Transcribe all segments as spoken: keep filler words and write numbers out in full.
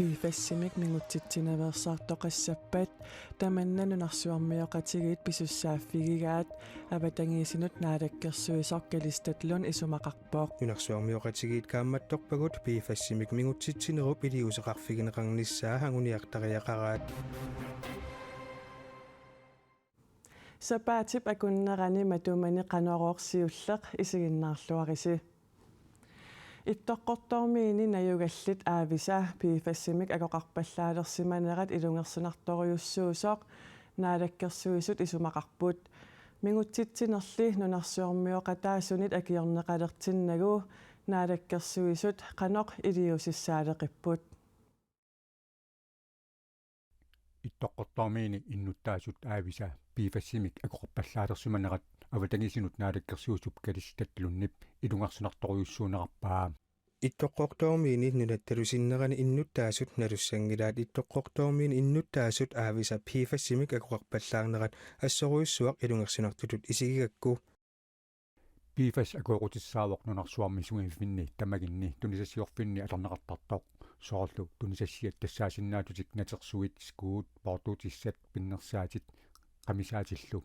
PFAS-imik mingutsitsinaveersaartoqassappat tamanna nunarsuarmioqatigiit pisussaaffigigaat, avatangiisinut naalakkersuisoq Kalistat Lund isumaqarpoq. Nunarsuarmioqatigiit kaammattorpagut PFAS-imik mingutsitsinerup iliuuseqarfigineqarnissaa anguniartariaqaraat. Sapaatip akunnerani matumani Qanorooq siulleq isiginnaarluarisi. Ittoqqortoormiini najugallit aavisa PFAS-imik akoqarpallaalersimanerat ilungersunartorujussuusoq Naalakkersuisut isumaqarput. Mingutsitsinerli nunarsuarmioqataasunit akiorneqalertinnagu Naalakkersuisut qanoq iliuusissaaleqipput. Ittoqqortoormiini innuttaasut aavisa PFAS-imik akoqarpallaalersimanerat avatangiisinut naalakkersuisup Kalistat Lundip ilungersunartorujussuunerarpaa. Ittoqqortoormiini nunattalu sinnerani innuttaasut nalussanngilaat Ittoqqortoormiini innuttaasut aavisa PFAS-imik akoqarpallaarnerat assorujussuaq ilungersunartutut isigigakku. PFAS akoorutissaavoq nunarsuarmi sungiufinni tamaginni tunisassiorfinni atorneqartartoq, soorlu tunisassiat tassaasinnaatutik natersuit, skuut, poortuutissat, pinnersaatit, qamisaatillu.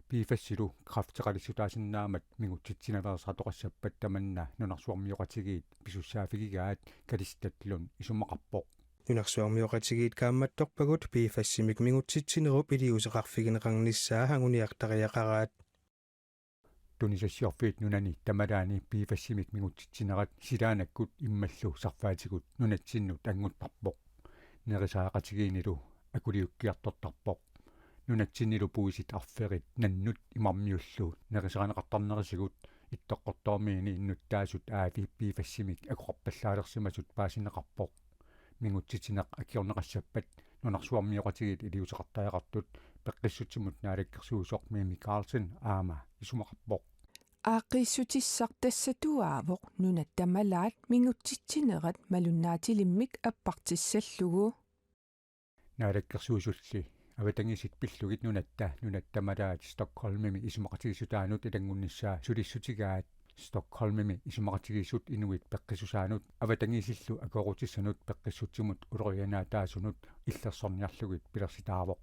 PFAS-ilu kræfteqalissutaasinnaammat mingutsitsinaveersaartoqassappat tamanna nunarsuarmioqatigiit pisussaaffigigaat, Kalistat Lund isumaqarpoq. Nunarsuarmioqatigiit kaammattorpagut PFAS-imik mingutsitsinerup iliuuseqarfigineqarnissaa anguniartariaqaraat. Tunisassiorfiit nunani tamalaani PFAS-imik mingutsitsinerat silaannakkut immallu sarfaatigut nunatsinnut annguttarpoq. Nerisaqatigiinnilu akuliukkiartortarpoq. Nunatsinnilu puisit arferit nannut imarmiullu nerisarineqartarnerisigut Ittoqqortoormiini innuttaasut aavi PFAS-imik akoqarpallaalersimasut paasineqarpoq. Mingutsitsineq akiorneqassappat nunarsuarmioqatigiit iliuuseqartariaqartut peqqissutsimut naalakkersuisoq Mimi Karlsen aamma isumaqarpoq. Aaqqiissutissaq tassatuaavoq nunat tamalaat mingutsitsinerat malunnaatilimmik appartissallugu. Naalakkersuisulli avatangiisit pillugit nunatta nunat tamalaat Stockholmimi isumaqatigiissutaanut ilanngunnissaa sulissutigaat. Stockholmimi isumaqatigiissut inuit peqqissusaanut avatangiisillu akoorutissanut peqqissutsimut ulorianaataasunut illersorniarlugit pilersitaavoq.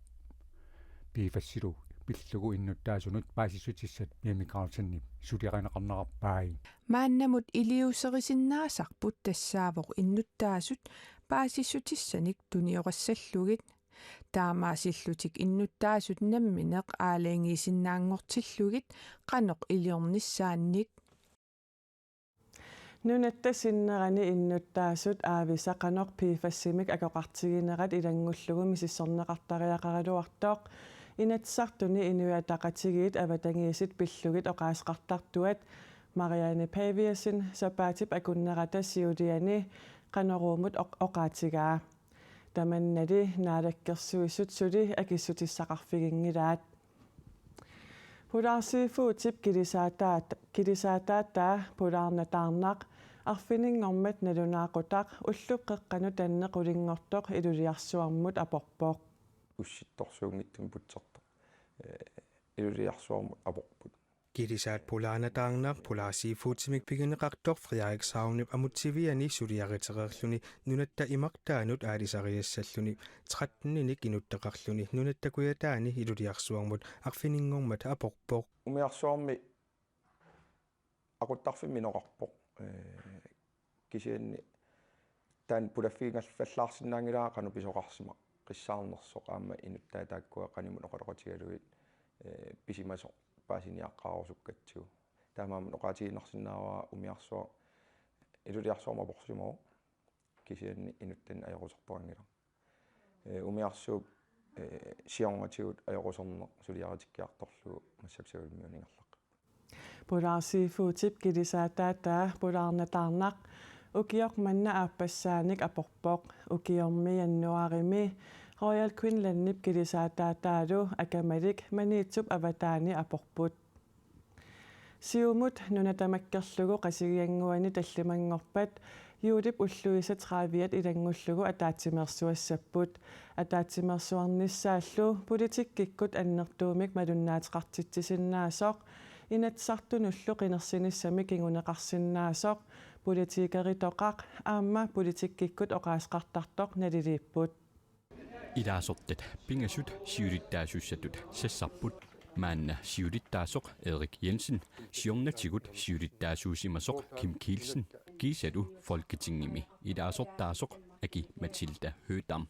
PFAS-ilu pillugu innuttaasunut paasissutissat Mimi Karlsenip suliarineqarnerarpai. Maannamut iliuuserisinnaasarput tassaavoq innuttaasut paasissutissanik tuniorassallugit. Taamaasillutik innuttaasut nammineq aalajangiisinnaanngortillugit qanoq iliornissaannik. Nunatta sinnerani innuttaasut aavisa qanoq PFAS-imik akoqartiginerat ilanngullugu misissorneqartariaqaraluartoq Inatsisartuni Inuit Ataqatigiit avatangiisit pillugit oqaaseqartartuat Marianne Paviasen sapaatip akunnerata siuliani Qanoruumut oq-, oqaatigaa. Tamannali naalakkersuisut suli akissutissaqarfiginngilaat. Polar Seafoodip kilisaataat-, kilisaataataa Polarnataarnaq arfininngormat nalunaaqutaq ullup qeqqanut tanneq ulinngortoq Ilulissarsuarmut aporpoq. Ussittorsuunngitsumik putsertoq, ee, Ilulissarsuarmut aporput. Kilisaat Polarnataarnaq Polar Seafoodimik pigineqartoq Frederikshavnip amutsiviani suliaritereerluni nunatta imartaanut aalisariassalluni tretteninik inuttaqarluni nunatta kujataani Ilulissarsuarmut arfininngormat aporpoq. Umiarsuarmi aquttarfimmi inoqarpoq. Ee, kisianni taanna pulaffigigalluallaarsinnaanngilara qanoq pisoqarsimaqissaarnersoq aamma inuttaat taakkua qanimut oqaloqatigalugit, ee, pisimasoq paasiniaqqaarusukkatsigu. Taamaammat oqaatigiinnarsinnaavara umiarsuaq Ilulissarsuarmut aporsimavoq, kisianni inuttani ajoquserpoq anngilaq. Ee, umiarsuup, ee, siornatigut ajoquserneq suliaritikkiartorlugu massakkut savalimmiut ingerlaqqippoq. Polar Seafoodip kilisaataataa Polarnataarnaq ukioq manna aappassaanik aporpoq. Ukioq januaarimi Royal Greenlandip kilisaataataalu Akamalik Maniitsup avataani aporput. Siumut nuna tamakkerlugu Qasigiannguani tallimanngorpat juulip ulluisa trediviat ilanngullugu ataatsimeersuassapput. Ataatsimeersuarnissaallu politikkikkut annertuumik malunnaateqartitsisinnaasoq Inatsisartunullu qinersinissamik kinguneqarsinnaasoq, politikeritoqaq aamma politikkikkut oqaaseqartartoq naliliipput. Ilaasortat pingasut siulittaasussatut sassarput. Maanna siulittaasoq Erik Jensen, siornatigut siulittaasuusimasoq Kim Kielsen, kiisalu Folketingimi ilaasortaasoq Aki-Matilda Høegh-Dam.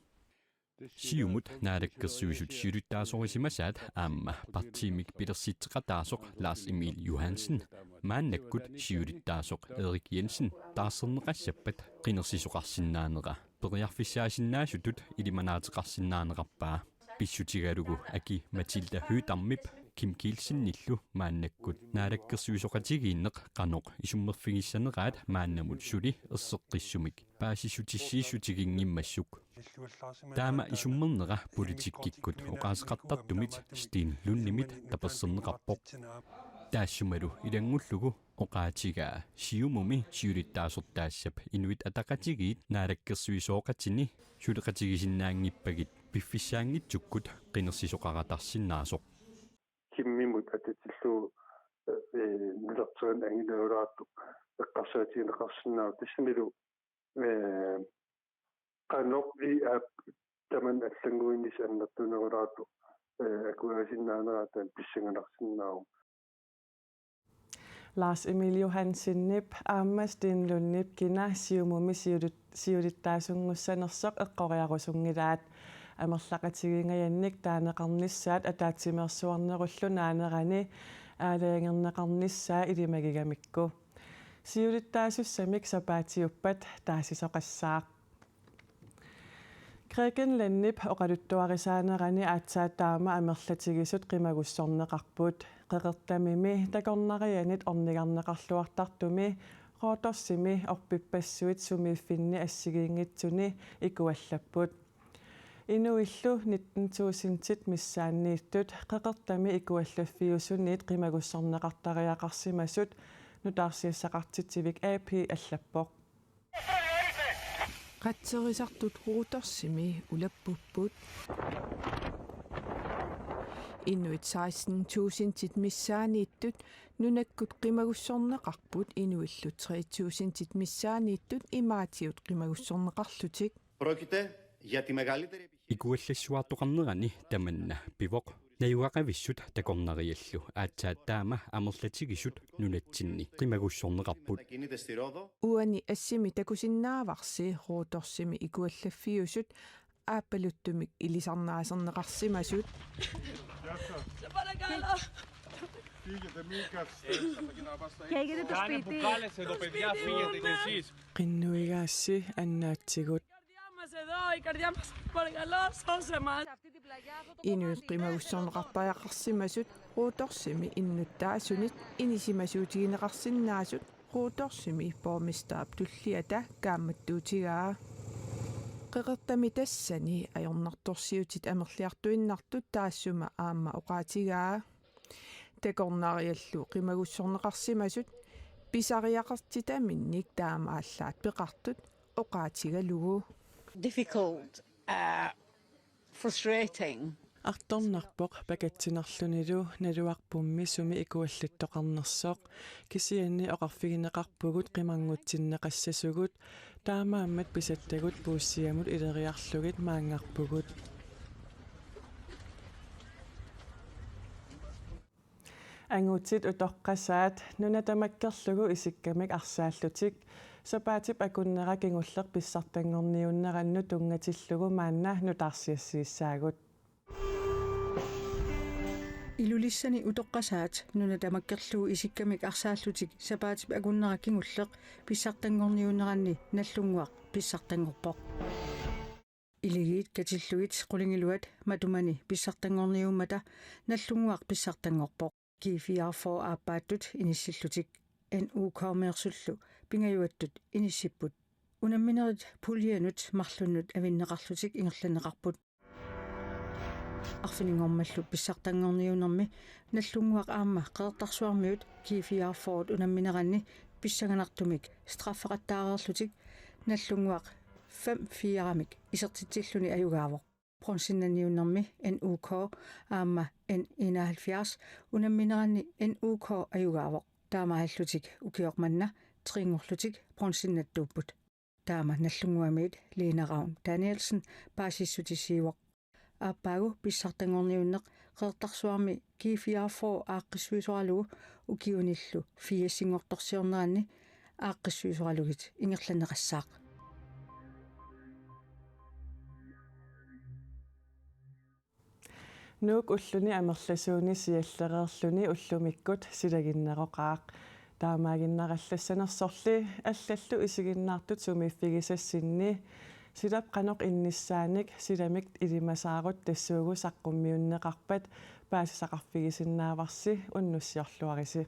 Siumut Naalakkersuisut siulittaasorisimasaat aamma partiimik pilersitseqataasoq Lars Emil Johansen, maannakkut siulittaasoq Erik Jensen taarserneqassappat qinersisoqarsinnaanera periarfissaasinnaasutut ilimanaateqarsinnaanerarpaa. Pissutigalugu Aki-Matilda Høegh-Damip Kim Kielsenillu maannakkut naalakkersuisooqatigiinneq qanoq isummerfigissaneraat maannamut suli erseqqissumik paasissutissiissutiginngimmassuk. Taama isummernera politikkikkut oqaaseqartartumit Steen Lundimit taperserneqarpoq. Taassumalu ilanngullugu oqaatigaa Siumumi siulittaasortaassap Inuit Ataqatigiit naalakkersuisooqatini suleqatigisinnaanngippagit piffissaanngitsukkut qinersisoqaratarsinnaasoq. Kimmimut atatillugu, eh, nutarterineq angilaartoq eqqarsaatigineqarsinnaavoq, tassanilu, eh, qanoq i aap tamanna allannguinnissaq annertunerulaartoq, eh, akuerisinnaaneraat taanna pissanganarsinnaavoq. Lars Emil Johansenip aamma Steen Lundip kina Siumumi siulit-, siulittaasunngussanersoq eqqoriarusunngilaat. Amerlaqatigiingajannik taaneqarnissaat ataatsimeersuarnerullu naanerani aalajangerneqarnissaa ilimagigamikku. Siulittaasussamik sapaatiuppat taasisoqassaaq. Grækenlandip oqaluttuarisaanerani aatsaat taama amerlatigisut qimagussorneqarput. Qeqertamimi takornarianit ornigarneqarluartartumi Rodorsimi orpippassuit sumiiffinni assigiinngitsuni ikuallapput. Inuillu nitten tusindit missaanniittut qeqertami ikuallaffiusuniit qimagussorneqartariaqarsimasut nutaarsiassaqartitsivik A P allappoq. Qatserisartut Rodorsimi ulappupput. Inuit seksten tusindit missaanniittut nunakkut qimagussorneqarput, inuillu tre tusindit missaanniittut imaatigut qimagussorneqarlutik. Πρόκειται για τη μεγαλύτερη Ikuallassuartoqarnerani tamanna pivoq. Najugaqavissut takornariallu aatsaat taama amerlatigisut nunatsinni qimagussorneqarput. Uani assimi takusinnaavarsi Rodorsimi ikuallaffiusut aappaluttumik ilisarnaaserneqarsimasut. Καίγεται το σπίτι. Qinnuigaassi annaatsigut. Inuit qimagussorneqartariaqarsimasut Rodorsimi innuttaasunit inisimasuutigineqarsinnaasut Rodorsimi borgmesterip tulliata kaammattuutigaa. Qeqertami tassani ajornartorsiutit amerliartuinnartut taassuma aamma oqaatigaa. Takornariallu qimagussorneqarsimasut pisariaqartitaminnik taama aallaat peqartut oqaatigalugu. Difficult, uh, frustrating. Artornarpoq pakatsinarlunilu naluarpummi sumi ikuallattoqarnersoq, kisianni oqarfigineqarpugut qimanngutsinneqassasugut, taamaammat pisattagut puussiamut ileriarlugit maanngarpugut. Angutit utoqqasaat nuna tamakkerlugu isikkamik arsaallutik sapaatip akunnera kingulleq pissartanngorniunnerannut tunngatillugu maanna nutaarsiassiissaagut. Ilulissani utoqqasaat nuna tamakkerlugu isikkamik arsaallutik sapaatip akunnera kingulleq pissartanngorniunneranni Nallunnguaq pissartanngorpoq. Iligiit katillugit qulingiluat matumani pissartanngorniummata Nallunnguaq pissartanngorpoq. G fireogfyrre aappaattut inissillutik N U K-meersullu pingajuattut inissipput. Unamminerit puljanut marlunnut avinneqarlutik ingerlanneqarput. Arfininngormallu pissartanngorniunnermi Nallunnguaq aamma Qeqertarsuarmiut G fireogfyrre unammineranni pissanganartumik strafferettaareerlutik Nallunnguaq fem fire-mik isertitsilluni ajugaavoq. Bronzennanniunnermi N U K aamma N enoghalvfjerds unammineranni N U K ajugaavoq. Taamaallutik ukioq manna trinngorlutik bronzennattuupput. Taama Nagdlunguamiit Lena Ravn Danielsen paasissutissiivoq. Aappaagu pissartanngorniunneq Qeqertarsuarmi G fireogfyrre aaqqissuisoralugu ukiunillu firsinngortorsiorneranni aaqqissuisoralugit ingerlanneqassaaq. Nuuk ulluni amerlasuuni siallereerluni ullumikkut silaginneroqaaq. Taamaaginnarallassanersorli allallu isiginnaartut sumiiffigisassinni silap qanoq innissaanik silamik ilimasaarut tassuugu saqqummiunneqarpat paasisaqarfigisinnaavarsi, unnussiorluarisi.